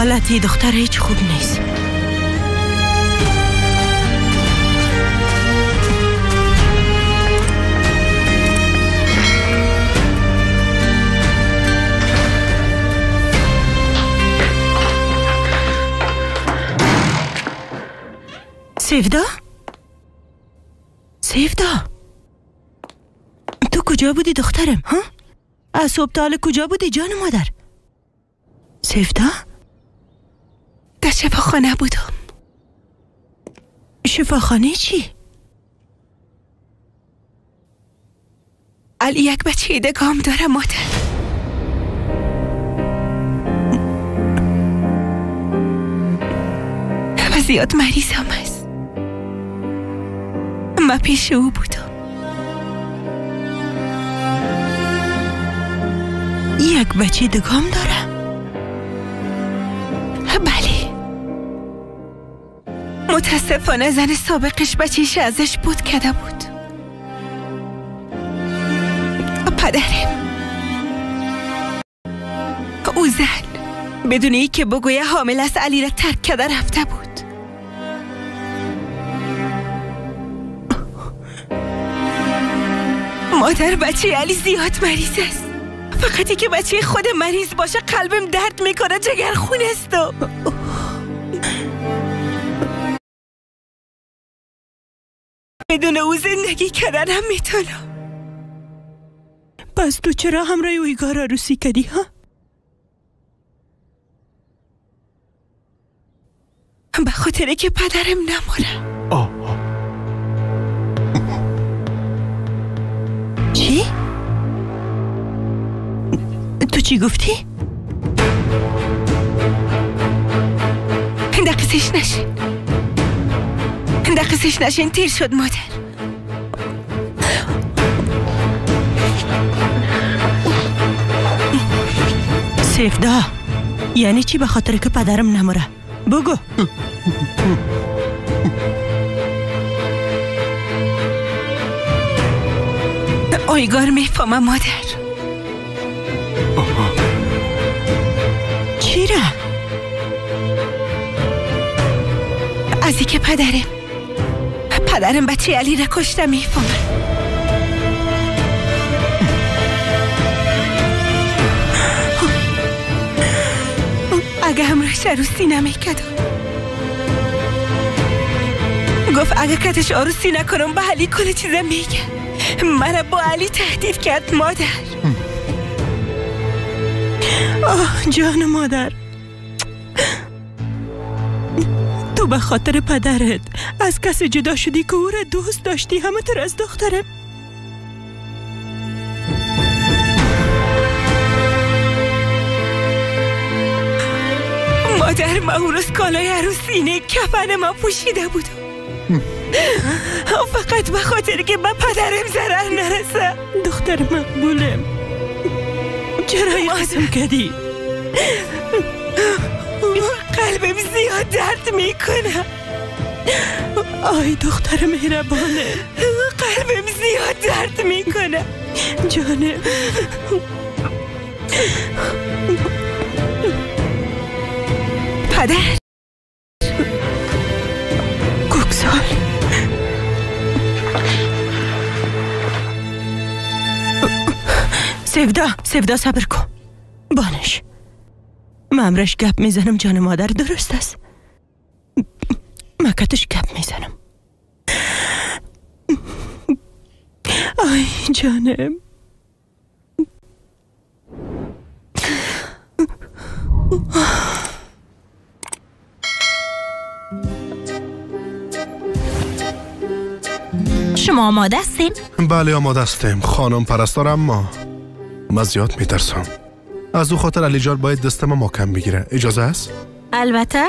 حالتی دختر هیچ خوب نیست. سیفدا؟ سیفدا، تو کجا بودی دخترم؟ ها؟ از صبح تا حالا کجا بودی جان مادر؟ سیفدا؟ در شفاخانه بودم. شفاخانه چی؟ علی یک بچه دگام داره مادر. و زیاد مریضم است. من پیش او بودم. یک بچه دگام داره؟ بله. متاسفانه زن سابقش بچهش ازش بود کده بود. پدرم او زن بدون ای که بگویه حامل است علی را ترک کرده رفته بود. مادر بچه علی زیاد مریض است. فقط ای که بچه خود مریض باشه قلبم درد میکنه، جگر خون است. بدون او زندگی کردنم میتونم. پس تو چرا همراه اویگار عروسی کردی ها؟ به خاطر که پدرم نموره. چی؟ تو چی گفتی؟ دقیقش نشین، دقیقش نشین، تیر شد مادر. سیفدا، یعنی چی به خاطر که پدرم نموره؟ بگو. اویگار میفهمم مادر. چی را؟ از اینکه پدرم بچه علی را کشته میفهمم. اگه همراهش عروسی نمیکردم، گفت اگه کتش عروسی نکنم به علی کل چیزم میگه. مرا با علی تهدید کرد مادر. آه جان مادر، تو به خاطر پدرت از کسی جدا شدی که او را دوست داشتی، همه تر از دخترم. مادر ما اون روز کالای عروسی نه کفن ما پوشیده بودم، فقط به خاطر که به پدرم ضرر نرسه. دختر مقبولم، چرا این قسم کردی؟ قلبم زیاد درد میکنه. آی دختر مهربانه، قلبم زیاد درد میکنه جانم. پدر کوکسال، سیفدا، سیفدا صبر کن، بانش من امرش گپ میزنم. جان مادر درست است، مکتش گپ میزنم. آی جانم، شما آماده هستین؟ بله آماده هستیم خانم پرستار، اما من زیاد میترسم. از او خاطر علی جان باید دست ما محکم بگیره. اجازه است؟ البته.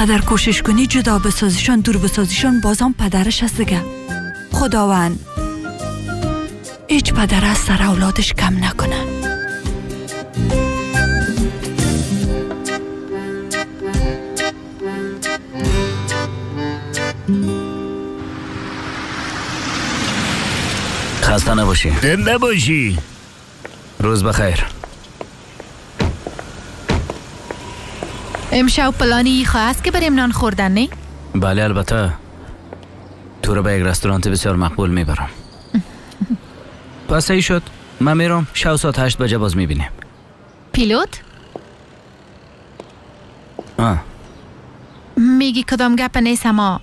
قدر کوشش کنی جدا بسازیشان، دور بسازیشان، بازم پدرش هست دیگه. خداوند هیچ پدر از سر اولادش کم نکنه. خسته نباشی. زنده باشی. روز بخیر. امشب پلانی خواست که بریم نان خوردن نه؟ بله البته. تو رو به یک رستوران بسیار مقبول میبرم. پس ای شد من میرم شب ساعت 8 بجه باز میبینیم. پیلوت؟ میگی کدام گپ نیست اما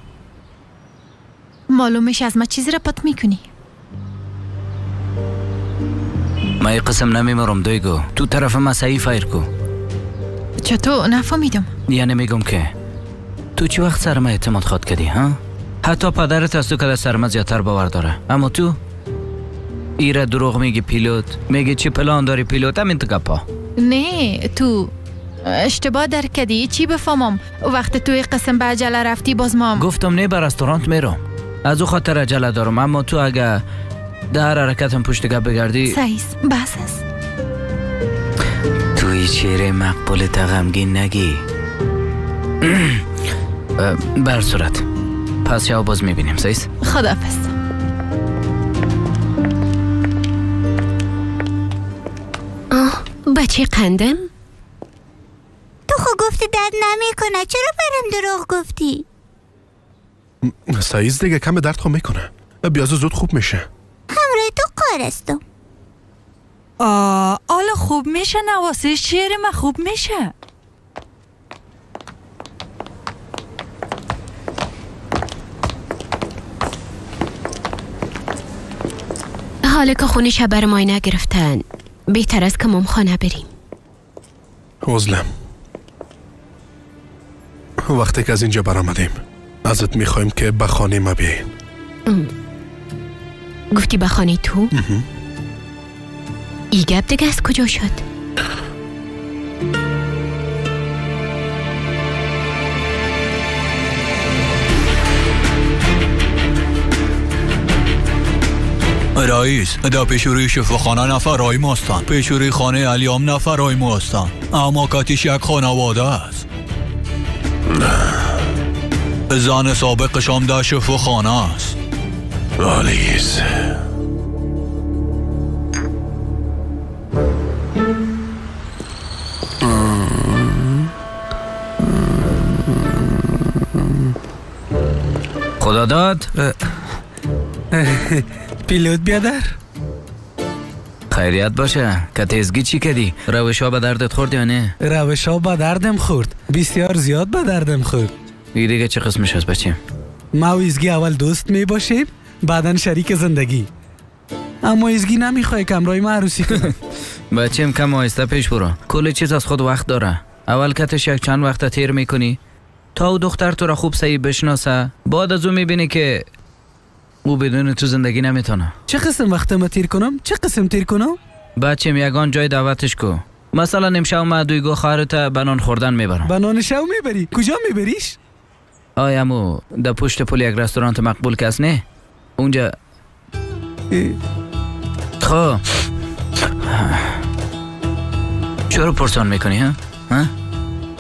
معلوم میشه از ما چیزی را پت میکنی. من یک قسم نمیمرم دویگو. تو طرف ما صحیح فایر کو. چطور نفهمیدم؟ یعنی میگم که تو چی وقت سر ما اعتماد خواد کردی ها؟ حتی پدرت از تو که سر ما زیادتر باور داره، اما تو ایره دروغ میگی پیلوت، میگی چی پلان داری پیلوت، همین تو گپا. نه تو اشتباه در کردی. چی بفهمم وقت توی قسم به عجله رفتی باز ما گفتم نه به رستورانت میرم، از او خاطر عجله دارم، اما تو اگه در حرکتم پشت گپ بگردی سعیس بس است. توی چهره مقبول تا غمگین نگی. بر صورت پس شب باز میبینیم. سعیس خداحافظ. آه بچه قندم، تو خو گفتی درد نمیکنه، چرا برم دروغ گفتی؟ سعیس دیگه کم درد خو میکنه، بیازو زود خوب میشه. همراه تو قارستم. حالا خوب میشه نواسه شعر من خوب میشه. حالا که خونه شب بر مای نگرفتن بهتر است که مام خانه بریم. عزلم وقتی که از اینجا برآمدیم ازت میخوایم که به خانه ما بیاین. گفتی به خانه تو؟ ای گپ دیگه از کجا شد؟ رئیس در پیشوری شفاخانه نفرهای ما هستند، پیشوری خانه علیام نفرهای ما هستند، اما کتیش یک خانواده است. زن سابقش هم در شفاخانه است. عالیز خدا داد. پیلوت بیادر خیریت باشه که تیزگی چی کردی؟ روش ها به دردت خورد یا نه؟ روش ها به دردم خورد، بسیار زیاد به دردم خورد. دیگه چه قسمش هست بچیم؟ ما و ایزگی اول دوست می باشیم، بعدا شریک زندگی. اما ایزگی نمیخوای که همراه ما عروسی کنه. بچیم کم آهسته پیش برو، کل چیز از خود وقت داره. اول کتش یک چند وقت تیر میکنی تا او دختر تو را خوب صحیح بشناسه، بعد از او میبینی که او بدون تو زندگی نمیتونه. چه قسم وقت ما تیر کنم؟ چه قسم تیر کنم؟ بچیم یگان جای دعوتش کو. مثلا امشب ما دویگو خواهرت به نان خوردن میبرم. به نان شو میبری؟ کجا میبریش؟ آیمو در پشت پل یک رستوران مقبول کس نه؟ اونجا. خب چرا پرسان میکنی ها؟ ها؟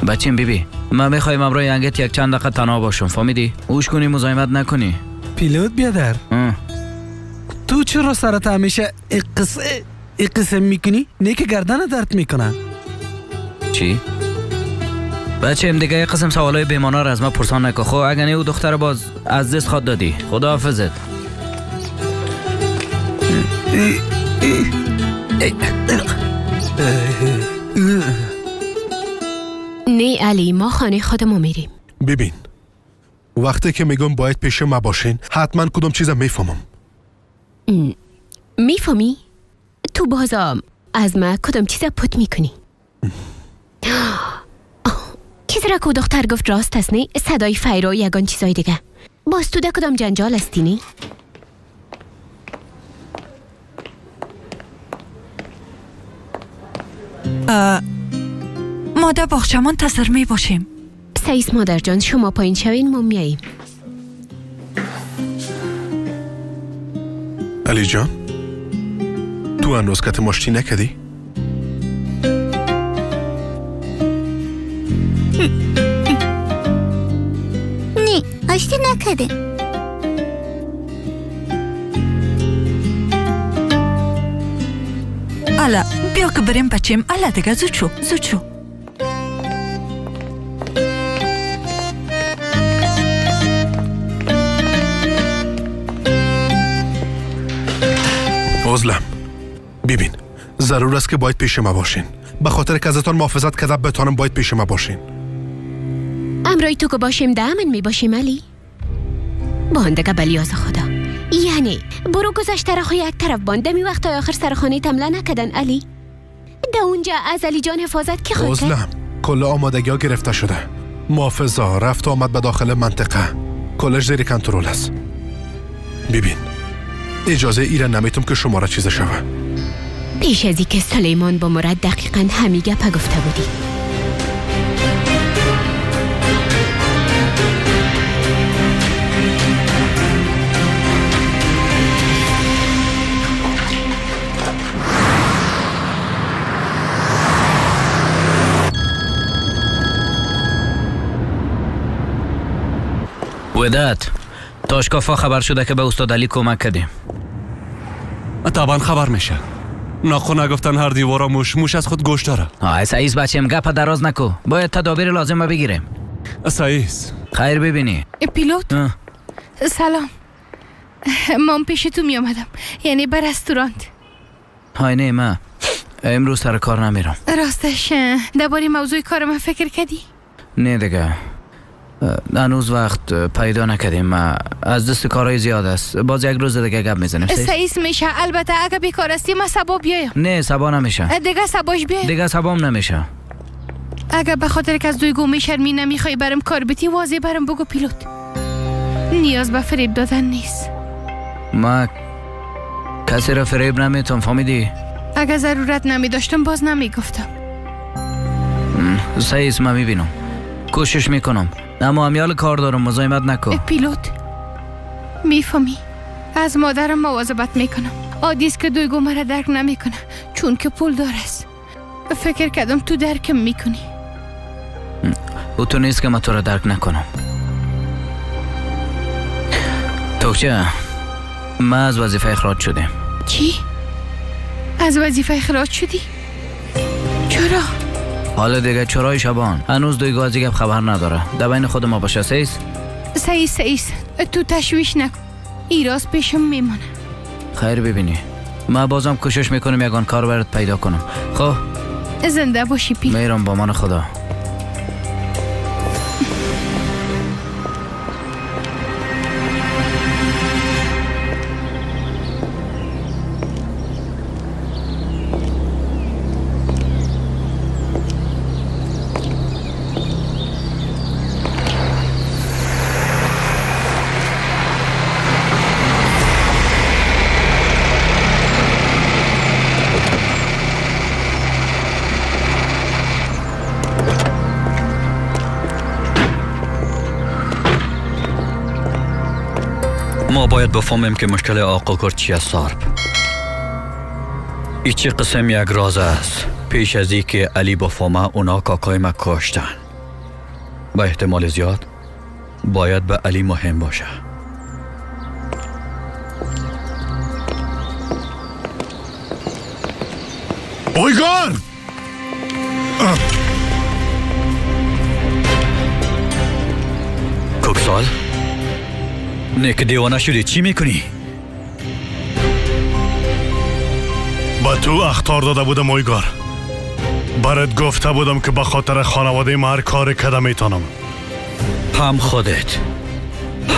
بچیم بیبی ما میخوایم امرای انگت یک چند دقیقه تنها باشم، فهمیدی؟ اوش کنی مزاحمت نکنی. پیلوت بیادر تو چرا سرت همیشه قسم میکنی؟ نه که گردن درد میکنه. چی؟ بچه دیگه یک قسم سوالای بیمانا را از ما پرسان نکن. خب اگه نه او دختر باز از دست خواد دادی. خداحافظت. نه علی ما خانه خودمو میریم. ببین وقتی که میگم باید پیش ما باشین حتما کدوم چیزم میفهمم. میفهمی؟ تو بازم از ما کدوم چیزا پت میکنی؟ چیزی را که دختر گفت راست است نه؟ صدای فیرا و یگان چیزای دیگه. باز تو در کدام جنجال هستی نه؟ ما در باغچمان تصر می باشیم. سعیس مادر جان، شما پایین شوین، ما میاییم. علی جان، تو هنوز کت ماشتی نکدی؟ نه، آشتی نکده. الا بیا که بریم بچیم. الا دیگه زود شو، زود شو. عزلم ببین، ضرور است که باید پیش ما باشین. به خاطر که ازتان محافظت کرده بتانم باید پیش ما باشین. امرای تو که باشیم ده امن می باشیم علی. باندگه بلیاز خدا، یعنی برو گذشته را یک طرف بانده می وقتای آخر سر خانه تمله نکدن علی. ده اونجا از علی جان حفاظت که خواهد کرد؟ کل آمادگی ها گرفته شده. محافظا رفت آمد به داخل منطقه، کلش زیر کنترل است. ببین، اجازه ایره نمیتم که شما را چیزه شوه. پیش از که سلیمان با مراد دقیقا همی گپه گفته بودی. وداد، تاشکافا خبر شده که به استاد علی کمک کردیم. طبعا خبر میشه. ناخو نگفتن هر دیوارا موش موش از خود گوش داره. آه سعیس بچیم، گپ دراز نکو. باید تدابیر لازم بگیریم. سعیس خیر ببینی. پیلوت سلام، من پیش تو می آمدم، یعنی به رستورانت. های نه، من امروز سر کار نمیرم. راستش درباره موضوع کار من فکر کردی؟ نه دیگه، هنوز وقت پیدا نکردیم. از دست کارهای زیاد است. باز یک روز دیگه گپ میزنیم. سعیس میشه. البته اگه بیکار هستی من صبا بیایم. نه صبا نمیشه. دیگه صباش بیایم. دیگه صبام نمیشه. اگه به خاطر که از دویگو میشرمی نمیخوای برم کار بتی، واضح برم بگو پیلوت. نیاز به فریب دادن نیست. ما کسی را فریب نمیتم، فهمیدی؟ اگه ضرورت نمیداشتم باز نمیگفتم. سعیس من میبینم، کوشش میکنم، اما امیال کار دارم، مزاحمت نکن. پیلوت میفهمی، از مادرم مواظبت میکنم. عادی است که دویگو مرا درک نمیکنه چون که پول دار است. فکر کردم تو درکم میکنی. او تو نیست که من تو را درک نکنم. توچه من از وظیفه اخراج شدیم. چی؟ از وظیفه اخراج شدی؟ چرا؟ حالا دیگه چرای شبان هنوز دویگو از گپ خبر نداره. در بین خود ما باشه. سعیس سعیس سعیس تو تشویش نکن، ای راز پیشم میمانه. خیر ببینی، من بازم کوشش میکنم یگان کار برات پیدا کنم. خب زنده باشی پی. میرم با من خدا. ما باید بفهمیم که مشکل آقا کرد چی است سارب. ای چه قسم یک راز است. پیش از ای که علی بفهمه اونا کاکای ما کشتن. با احتمال زیاد باید به علی مهم باشه. اویگار! کوکسال؟ نه که دیوانه شدی، چی میکنی؟ با تو اخطار داده بودم اویگار. برات گفته بودم که به خاطر خانواده ما هر کار کده میتونم. هم خودت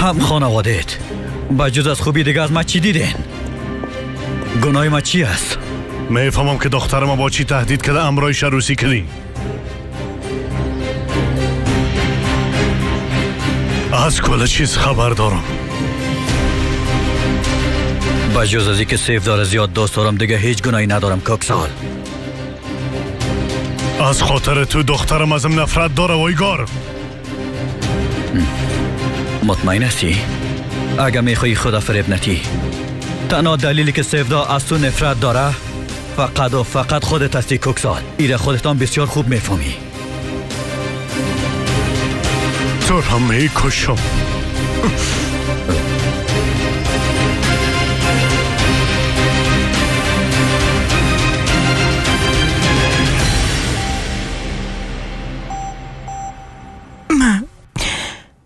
هم خانوادت بجز از خوبی دیگه از ما چی دیدین؟ گناه ما چی است؟ میفهمم که دخترم با چی تهدید کرده امرای شروسی کردی. از کل چیز خبر دارم. بجز از اینکه سیف داره زیاد دوست دارم دیگه هیچ گناهی ندارم کاکسال. از خاطر تو دخترم ازم نفرت داره وایگار. مطمئن هستی؟ اگه میخوایی خدا فریب نتی، تنها دلیلی که سفدا از تو نفرت داره فقط و فقط خودت هستی کوکسال. ایره خودتان بسیار خوب میفهمی. تو را میکشم.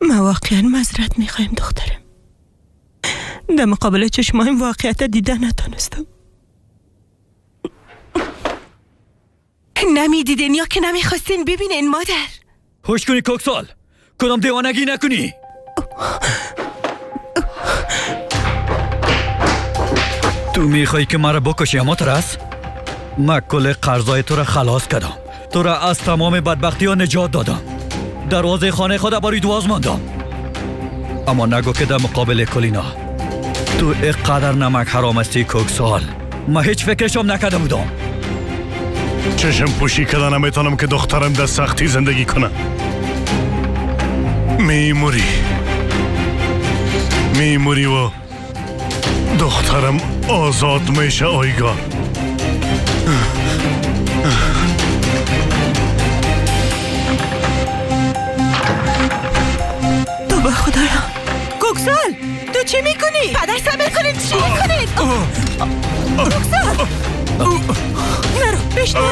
ما واقعا معذرت میخوایم دخترم. در مقابل چشمایم واقعیت دیده نتانستم. نمیدیدین یا که نمیخواستین ببینین مادر. هوش کنی کوکسال، کدام دیوانگی نکنی. تو میخوای که مرا بکشی اما ترس؟ من کل قرضای تو را خلاص کردم، تو را از تمام بدبختی ها نجات دادم، دروازه خانه خود برای دواز ماندم. اما نگو که در مقابل کلینا تو اقدر نمک حرام هستی کوکسال. من هیچ فکرشم نکرده بودم. چشم پوشی کردن نمیتونم که دخترم در سختی زندگی کنه. میموری و دخترم آزاد میشه آیگار. تو به خدایا. کوکسال تو چی میکنی؟ پدر صبر کنید، چی میکنید؟ کوکسال نرو بشنو.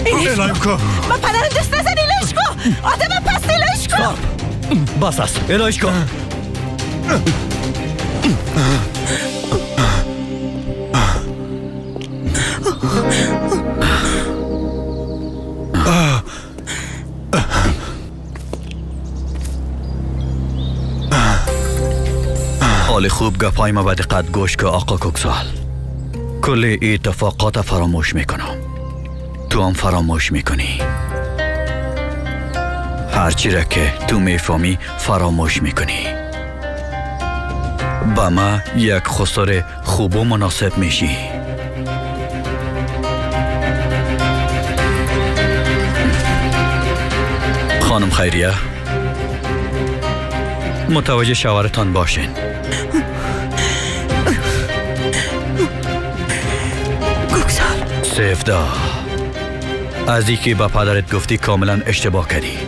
الهیم کو. ما پدرم دست نزن. الهیش کو. آدم پس الهیش کو. بس است، الهیش کو. حال خوب گپای ما به دقت گوش که آقا کوکسال. کل اتفاقات فراموش میکنم، تو هم فراموش میکنی. هرچی را که تو میفهمی فراموش میکنی. با ما یک خسر خوب و مناسب میشی. خانم خیریه، متوجه شوهرتان باشین. سفدا، از اینکه به پدرت گفتی کاملا اشتباه کردی.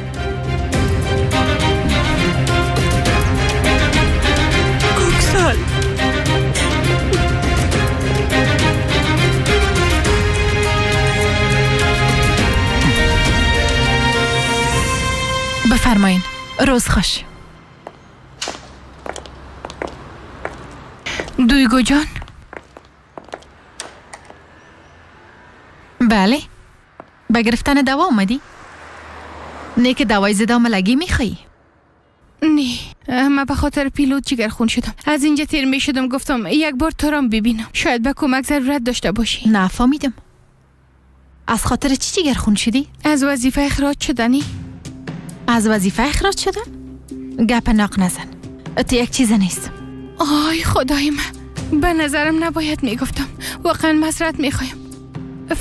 کوکسال بفرمایین. روز خوش. دویگو جان. بله، به گرفتن دوا اومدی؟ نه که دوای زداملگی میخوایی؟ نه، من به خاطر پیلوت جگرخون شدم. از اینجا تیر میشدم، گفتم یک بار تو را ببینم، شاید به کمک ضرورت داشته باشی. نه فهمیدم. از خاطر چی جگرخون شدی؟ از وظیفه اخراج شدنی. از وظیفه اخراج شدن؟ گپ ناق نزن، تو یک چیز نیست. آی خدای من، به نظرم نباید میگفتم. واقعا معذرت میخوایم.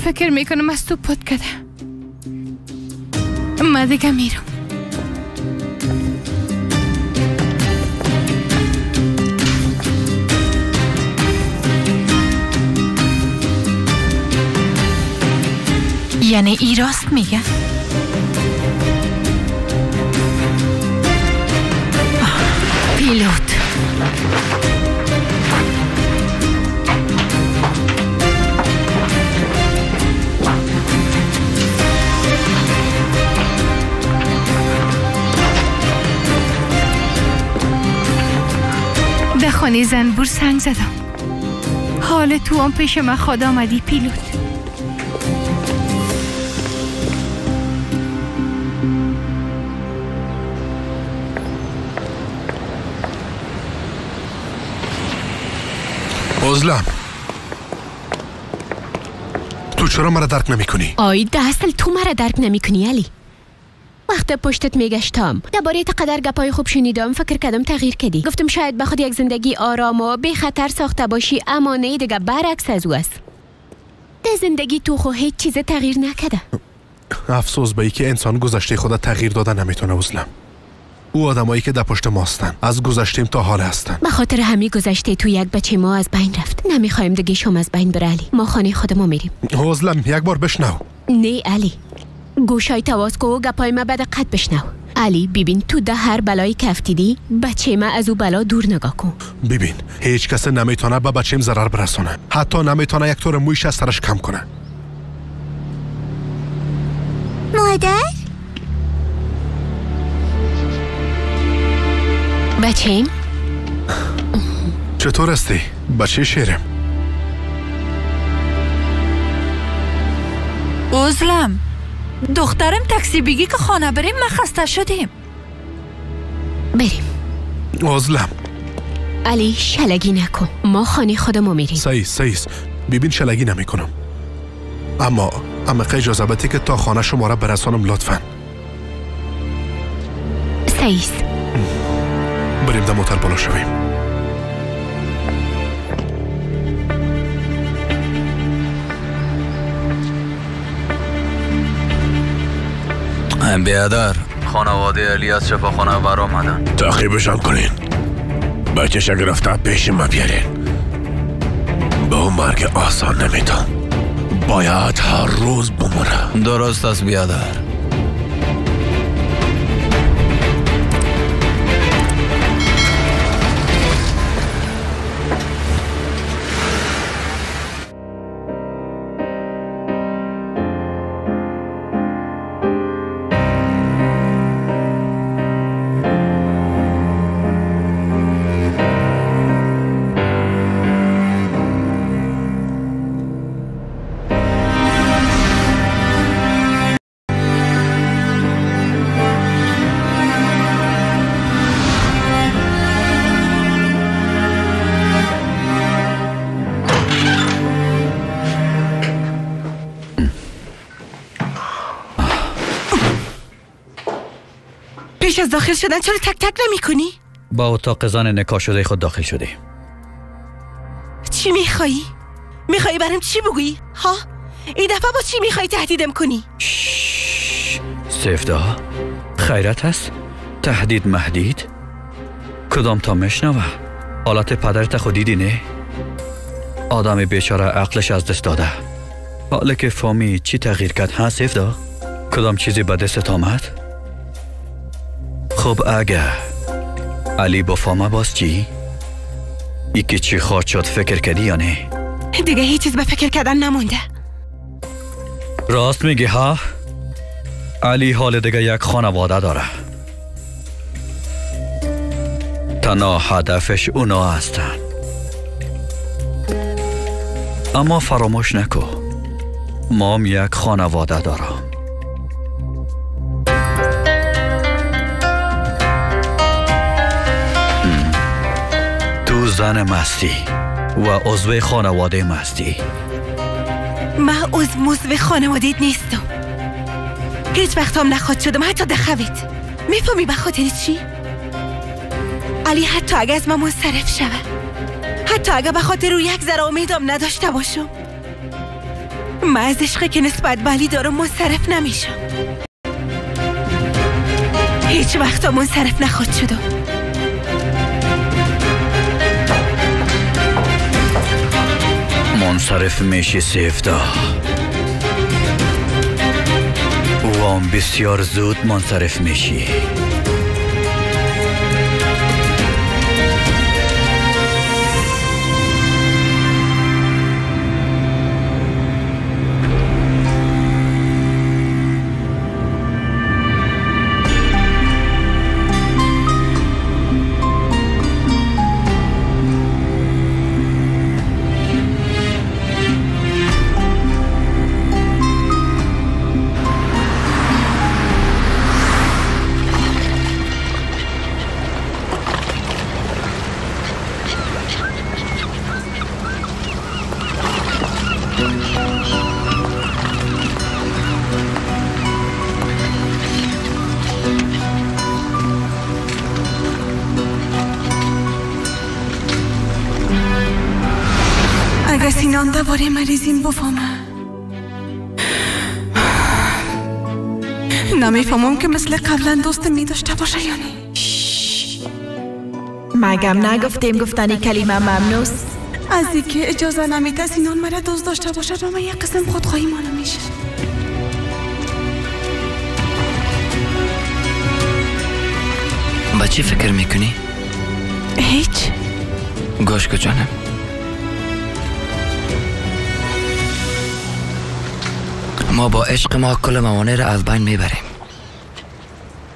فکر میکنم از تو پت کده. من دیگه میرم. یعنی ای راست میگه؟ پیلوت در خانه زنبور سنگ زدم. حال تو هم پیش من خود آمدی پیلوت. ازلم، تو چرا مرا درک نمی کنی؟ آی اصل تو مرا درک نمی کنی علی. وقت پشتت میگشتم درباره قدر گپای خوب شنیدم، فکر کردم تغییر کردی. گفتم شاید به خود یک زندگی آرام و بی خطر ساخته باشی، اما نه، دیگه برعکس از او است. در زندگی تو خو هیچ چیز تغییر نکرده. افسوس به ای که انسان گذشته خود تغییر داده نمیتونه. ازلم، او آدمایی که در پشت ما هستن، از گذشتیم تا حال هستن. به خاطر همین گذشته تو یک بچه ما از بین رفت. نمیخوایم دیگه شما از بین بره علی. ما خانه خود ما میریم. ازلم یک بار بشنو. نه علی، گوشای تواز کو و گپای ما به دقت بشنو. علی ببین، تو ده هر بلایی که افتیدی بچه ما از او بلا دور نگاه کن. ببین، هیچ کس نمیتونه به بچه‌م ضرر برسونه، حتی نمیتونه یک تور مویش از سرش کم کنه. مادر؟ بچه‌م چطور هستی؟ بچه شیرم. ازلم دخترم تاکسی بگی که خانه بریم، ما خسته شدیم. بریم. ازلم علی شلگی نکن، ما خانه خودمو میریم. سعیس ببین، شلگی نمی کنم، اما اجازه بده که تا خانه شما را برسانم لطفا. سعیس بریم در موتر بالا شویم. بیادر، خانواده علی از شفاخانه بر آمدن. تعقیبشان کنین، بچه‌ش گرفته پیش ما بیارین. به اون مرگ آسان نمیتون، باید هر روز بمونه. درست است بیادر. پیش از داخل شدن چرا تک تک نمی کنی؟ با اتاق زن نکاح شده خود داخل شدی. چی میخوایی؟ میخوایی برام چی بگویی؟ ها؟ این دفعه با چی میخوایی تهدیدم کنی؟ سفدا، خیرت هست؟ تهدید مهدید؟ کدام تا مشنوه؟ حالت پدرت خود دیدی نه؟ آدم بیچاره عقلش از دست داده. حالا که فامی چی تغییر کرد ها سفدا؟ کدام چیزی به دستت آمد؟ خب اگه علی با فاما باز چی؟ ای که چی خواهد شد فکر کردی یا نه؟ دیگه هیچ چیز به فکر کردن نمونده. راست میگی ها؟ علی حال دیگه یک خانواده داره. تنها هدفش اونا هستن. اما فراموش نکو، مام یک خانواده دارم. تو زن مستی و عضو خانواده مستی. من عضو خانواده نیستم. هیچ وقت هم نخواد شدم حتی دخویت. میفهمی به خاطر چی؟ علی حتی اگه از من منصرف شوه، حتی اگه به خاطر او یک ذره امیدم نداشته باشم، من از عشقی که نسبت به علی دارم منصرف نمیشم. هیچ وقت هم منصرف نخواد شدم. منصرف میشی سیفدا. او هم بسیار زود منصرف میشی. اگه سینان دوباره مریضیم بفهمه، نمیفهمم که مثل قبلا دوست می داشته باشه یا نه. مگم نگفتیم گفتنی کلمه ممنوع؟ از اینکه اجازه نمیده سینان مرا دوست داشته باشد و من یک قسم خودخواهی معلوم میشه. با چی فکر میکنی؟ هیچ. گوش کن جانم، ما با عشق ما کل موانع را از بین میبریم.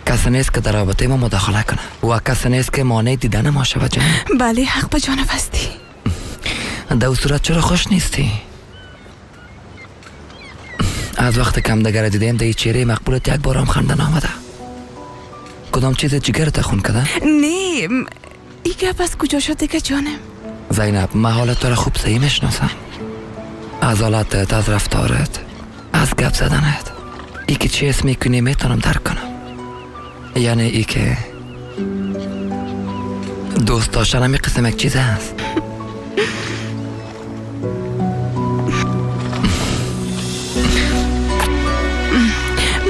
کسی نیست که در رابطه ما مداخله کنه و کسی نیست که مانع دیدن ما شود جانم. بله حق به جانب هستی. در صورت چرا خوش نیستی؟ از وقت کم دگر دیدیم در چهره مقبولت یک بار هم خنده نامده. کدام چیز جگرت خون کده؟ نه ای گپ از کجا شد دیگه جانم؟ زینب من حالت تو را خوب صحیح میشناسم. از حالتت، از رفتارت، از گپ زدنت، ای که چی اسم میکنی میتونم درک کنم. یعنی ای که دوست داشتن همی قسم یک چیز هست.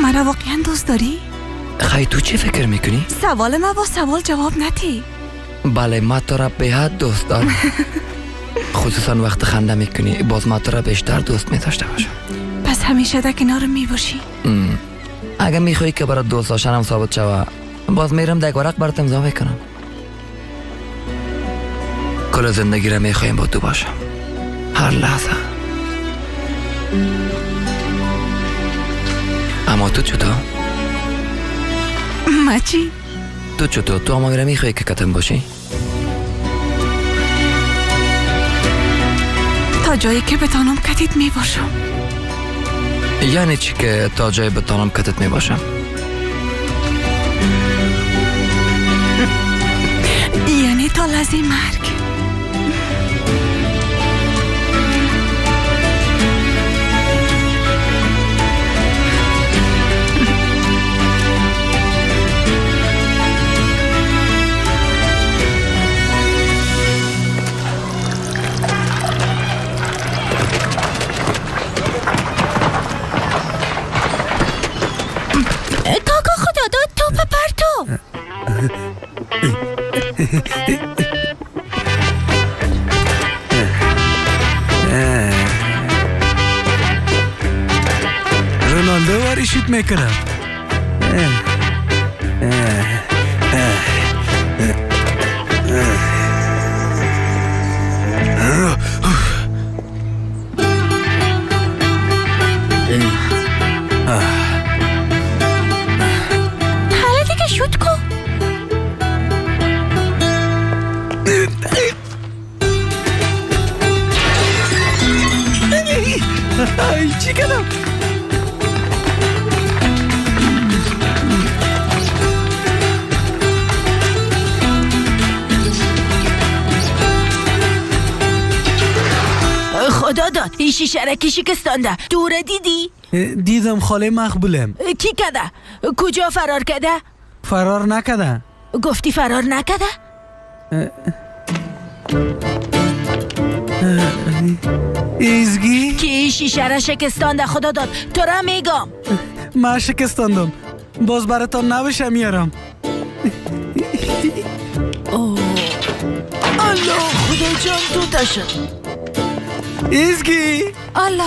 مرا واقعا دوست داری؟ خیلی تو چی فکر میکنی؟ سوال ما با سوال جواب ندی. بله ما تو را به حد دوست دارم. خصوصا وقت خنده میکنی باز ما تو را بیشتر دوست میداشته باشم. پس همیشه در کنار میباشی؟ اگر میخوایی که برات دوست داشتنم ثابت شوه باز میرم در ورق برات امضا میکنم. کل زندگی را میخوایم با تو باشم، هر لحظه. اما تو چطور؟ ما چی؟ تو چطور؟ تو اما میخوایی که کتم باشی؟ تا جایی که بتانم کتیت میباشم. یعنی چی که تا جایی بتانم کتت میباشم؟ یعنی تا لحظه مرگ. رونالدو واری شوت میکنم. حالا دیگه شوت کن. چی کردم؟ خدا داد این شیشه را کی شکستانده؟ تو را دیدی؟ دیدم خاله مقبولم. کی کده؟ کجا فرار کده؟ فرار نکده. گفتی فرار نکده؟ ایزگی؟ کی شیشه را شکستانده؟ خدا داد تو را میگم. من شکستاندم، باز براتان نوشه میارم. الله خدا جان تو شد. ایزگی الله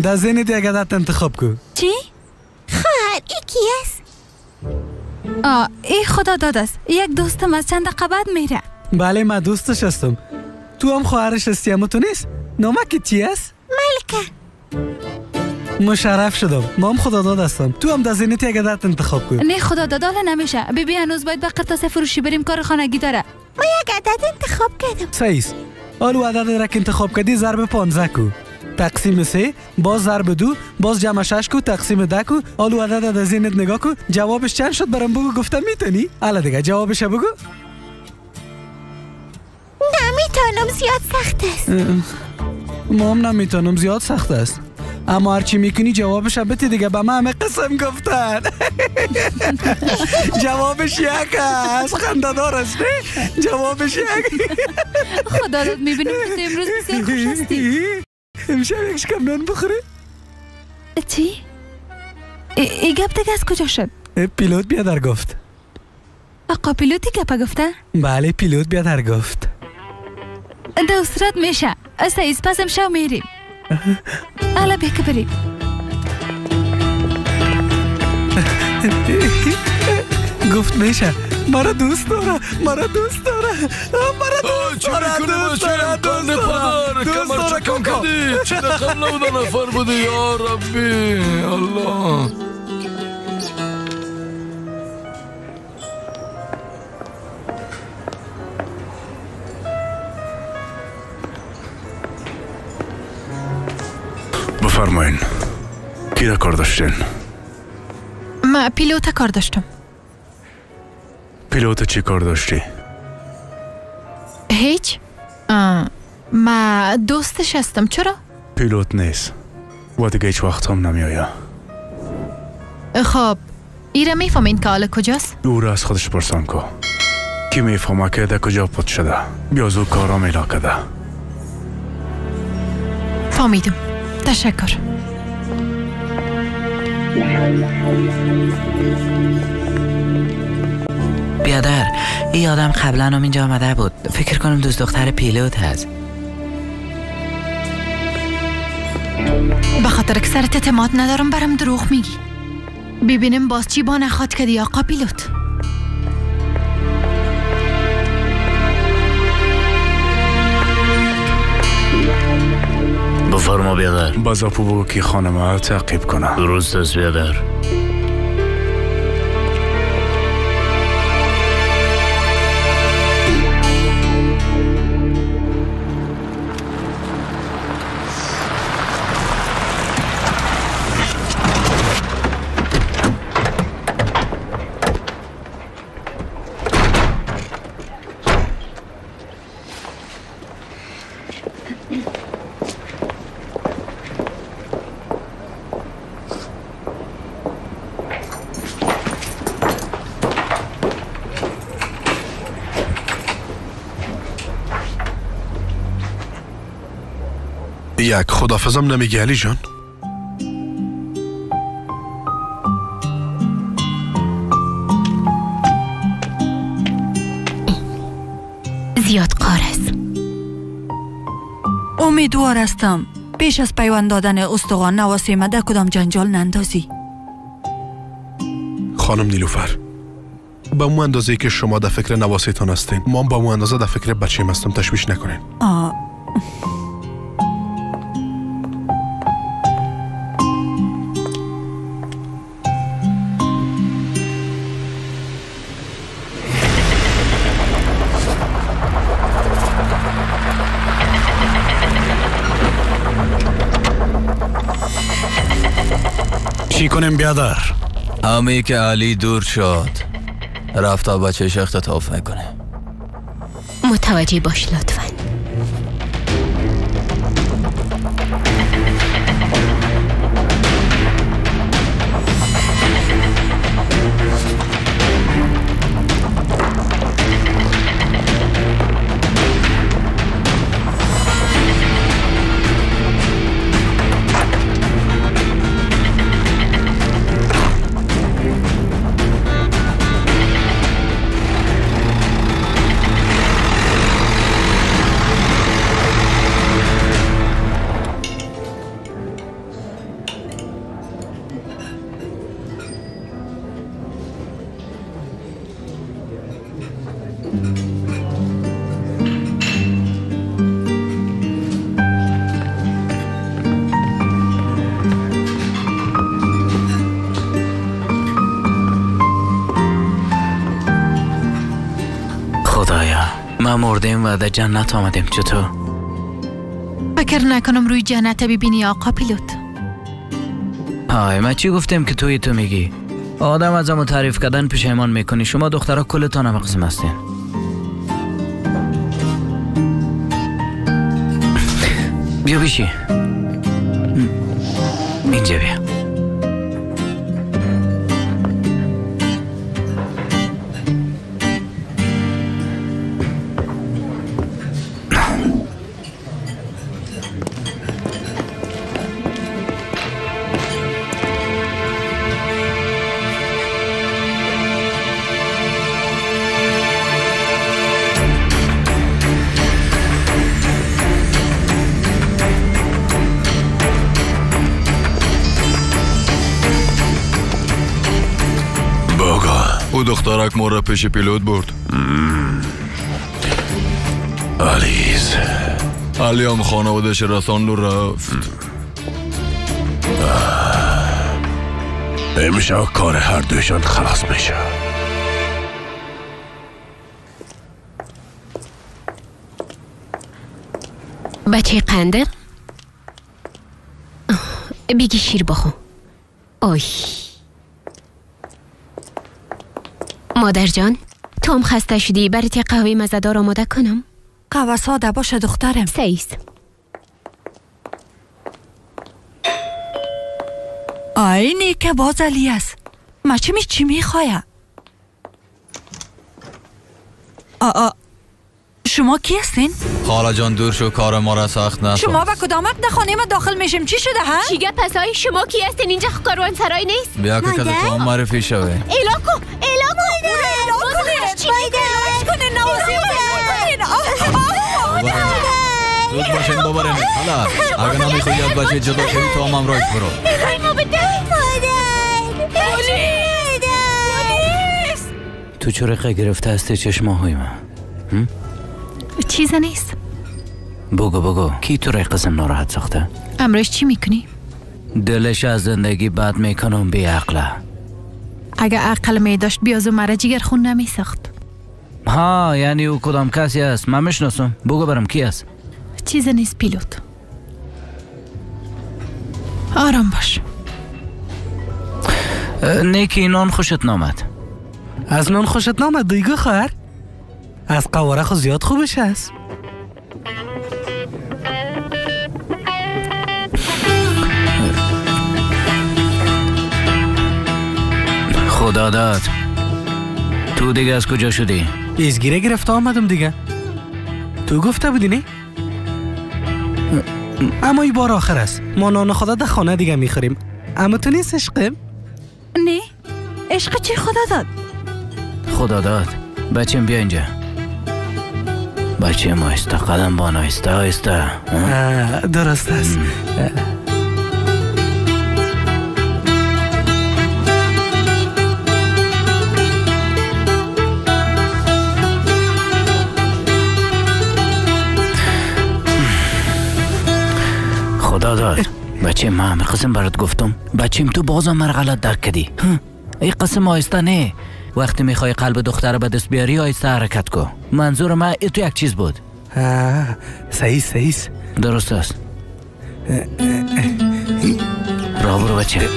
در ذهنت یک عدد انتخاب کن. چی؟ خواهر ای کی است؟ ای خدا داد است، یک دوستم از چند دقیقه بعد میره. بله من دوستش هستم. تو هم خواهرش هستی اما تو نیست. نامک چی است؟ ملکه. مشرف شدم، ما هم خدا داد هستم. تو هم در ذهنت یک عدد انتخاب کن. نه خدا داد حالا نمیشه. بیبی هنوز باید به قرطاسه فروشی بریم، کار خانگی داره. ما یک عدد انتخاب کردم. صحیح است. حالا عدد را که انتخاب کردی ضرب 15 کو، تقسیم 3، باز ضرب 2، باز جمع 6 کو، تقسیم 10 کو. حالا عدد در ذهنت نگاه کو، جوابش چند شد برام بگو. گفتم میتونی؟ حالا دیگه جوابش بگو. نمیتونم، زیاد سخت است. ما هم نمیتونم، زیاد سخت است. اما هرچی میکنی جوابش بده دیگه. به من همه قسم گفتن. جوابش یک است. خنده دار است نه؟ جوابش یک. خدا رو میبینیم که تو امروز بسیار خوش هستی. امشب یک شکم نان بخوری؟ چی؟ ای گپ دیگه از کجا شد؟ پیلوت بیادر گفت. آقا پیلوتی گپا گفته؟ بله پیلوت بیادر گفت. در صورت میشه سعیز پسم شو میریم. حالا بیا که بریم. گفت میشه. مرا دوست داره، مرا دوست داره، مرا دوست داره، دوست داره، دوست داره، کم کردی چه رقم 9 نفر بودی یا ربی الله. بفرمایین کی را کار داشتین؟ من پیلوت کار داشتم. پیلوت چی کار داشتی؟ هیچ. ما دوستش هستم. چرا؟ پیلوت نیست و دیگه هیچ وقت هم نمیآید. خب ایره میفهمین که حالا کجاست؟ او را از خودش پرسان کو. کی میفهمه که در کجا پت شده؟ بیا زود کارا میلا کده. فهمیدم. تشکر. بیادر این آدم قبلا هم اینجا آمده بود. فکر کنم دوست دختر پیلوت هست. به خاطر که سرت اعتماد ندارم برم دروغ میگی. ببینم باز چی با نخواد کردی آقا پیلوت. بفرما بیادر. بازاپو بگو که خانمه تعقیب کنه. درست است بیادر. یک خدافزم نمیگی علی جان؟ زیاد قار است. امیدوار هستم پیش از پیوند دادن استخوان نواسیمه در کدام جنجال نندازی. خانم نیلوفر، به مو اندازه که شما در فکر نواسیتان هستین، ما به مو اندازه در فکر بچیم هستم. تشویش نکنین. چی کنیم بیادر؟ همی که علی دور شد رفت تا بچهش اختطاف میکنه. متوجه باش لطفاً. خدایا ما مردیم و در جنت آمدیم. چطور؟ فکر نکنم روی جنت ببینی آقا پیلوت. های ما چی گفتیم که توی تو میگی؟ آدم از همو تعریف کردن پشیمان میکنی. شما دخترها کلتان هم قسم هستین. بیا بیشی اینجا بیا. او دخترک ما را پیش پیلوت برد. علیز علی هم خانوادش رساند و رفت. امشب کار هر دویشان خلاص میشه. بچه قنده بگی شیر بخو. اوی مادر جان، تو هم خسته شدی، برات یه قهوه مزه‌دار آماده کنم؟ قهوه ساده باشه دخترم. سیست. آی نیکه باز علی است. ما چی میخواه؟ شما کی هستین؟ خاله جان دور شو، کار ما را سخت نساز. شما به کدام حق در خانه ما داخل میشیم؟ چی شده ها؟ چی گپ است؟ آی شما کی هستین؟ اینجا کاروان سرای نیست؟ بیا که تو هم معرفی شوه. اعلام کو، اعلام کو، اعلام کنه، نوازی کنه. زود باشین ببرین. حالا اگر نمیخوای از بچه جدا شوی تو هم همراهش برو. ما بده. پلیس. تو چرا گرفته هستی چشماهای من؟ چیز نیست. بگو کی تو را قسم ناراحت ساخته؟ امروز چی میکنی؟ دلش از زندگی بد میکنم بی عقله. اگه عقل می داشت بیازو مرا جگر خون نمی ساخت. ها یعنی او کدام کسی است؟ من میشناسم. بگو برم کی است؟ چیز نیست پیلوت. آرام باش. نیکی نان خوشت نامد. از نان خوشت نامد دیگه خواهر؟ از قواره خو زیاد خوبش هست. خدا داد تو دیگه از کجا شدی؟ ایزگیره گرفته آمدم دیگه. تو گفته بودی نه؟ اما این بار آخر است. ما نان خدا در خانه دیگه میخوریم. اما تو نیست عشقم؟ نه عشق چی خدا داد؟ خدا داد بچم بیا اینجا. بچه ما آهسته قدم بان، آهسته آهسته. درست است. خدا داد بچه ما همه قسم برات گفتم. بچیم تو بازم مرا غلط درک کردی. این قسم آهسته نه. وقتی میخوای قلب دختر به دست بیاری آهسته حرکت کن. منظور من تو یک چیز بود. صحیح صحیح درست است. راه برو بچه.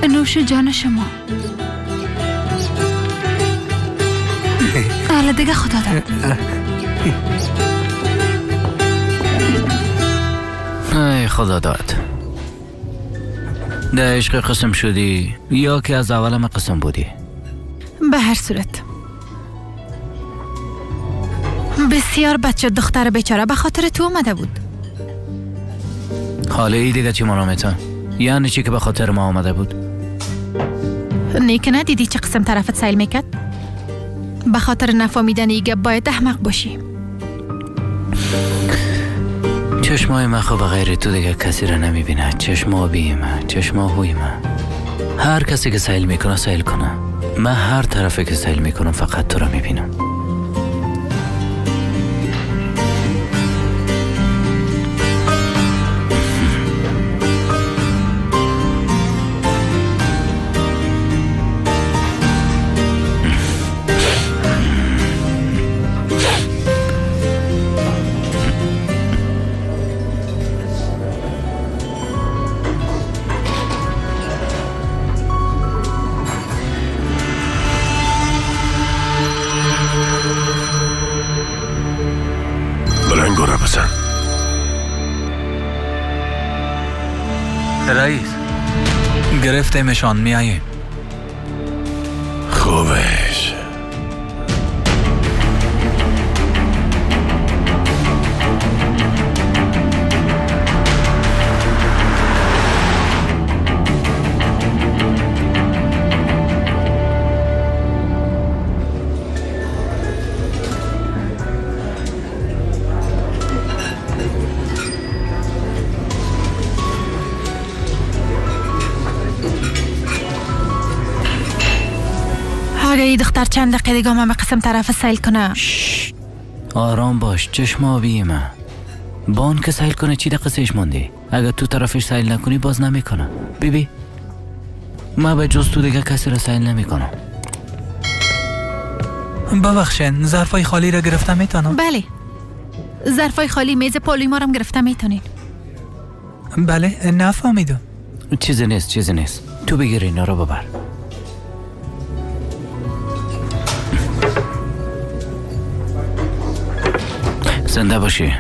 نوش جان شما. حالا دیگه خدا داد. ای خدا داد در عشق قسم شدی یا که از اول ما قسم بودی؟ به هر صورت بسیار بچه دختر بیچاره به خاطر تو آمده بود. حالا ای دیگه چی مانا میتن؟ یعنی چی که به خاطر ما آمده بود؟ نه که ندیدی چه قسم طرفت سیل میکرد؟ به خاطر نفهمیدن ای گپ باید احمق باشی. چشمای من خو بغیر تو دیگه کسی را نمیبینه. چشم آبی من، چشم آهوی من. هر کسی که سیل میکنه سیل کنه. من هر طرفی که سیل میکنم فقط تو را میبینم. رئیس گرفتیمشان، میاییم. خوبش. اگه این دختر چند دقیقه دیگه من به قسم طرف سیل کنه. آرام باش چشم آبی من. بان که سیل کنه چی دقیقه سیش ماندی؟ اگه تو طرفش سیل نکنی باز نمیکنه. بیبی من به جز تو دیگه کسی را سیل نمیکنم. ببخشین ظرفای خالی را گرفته میتونم؟ بله ظرفای خالی میز پالوی ما را گرفته میتونین. بله نفهمیدم. چیزی نیست چیزی نیست، تو بگیر اینا رو ببر. زنده باشی.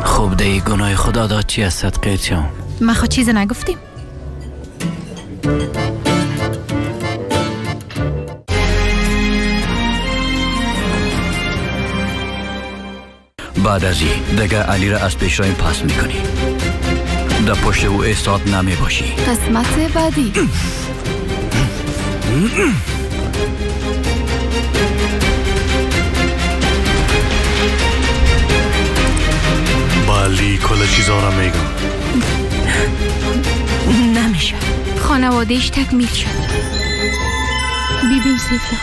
خوب دی گناه خدا داد چی از صدقه چم؟ ما خود چیزی نگفتیم. بعد از این دیگه علی را از پیش رایم پس میکنی. در پشت او ایستاد نمی باشی. قسمت بعدی. با علی کل چیزا را میگم. نمیشه. خانوادهش تکمیل شد. ببین سیفلا،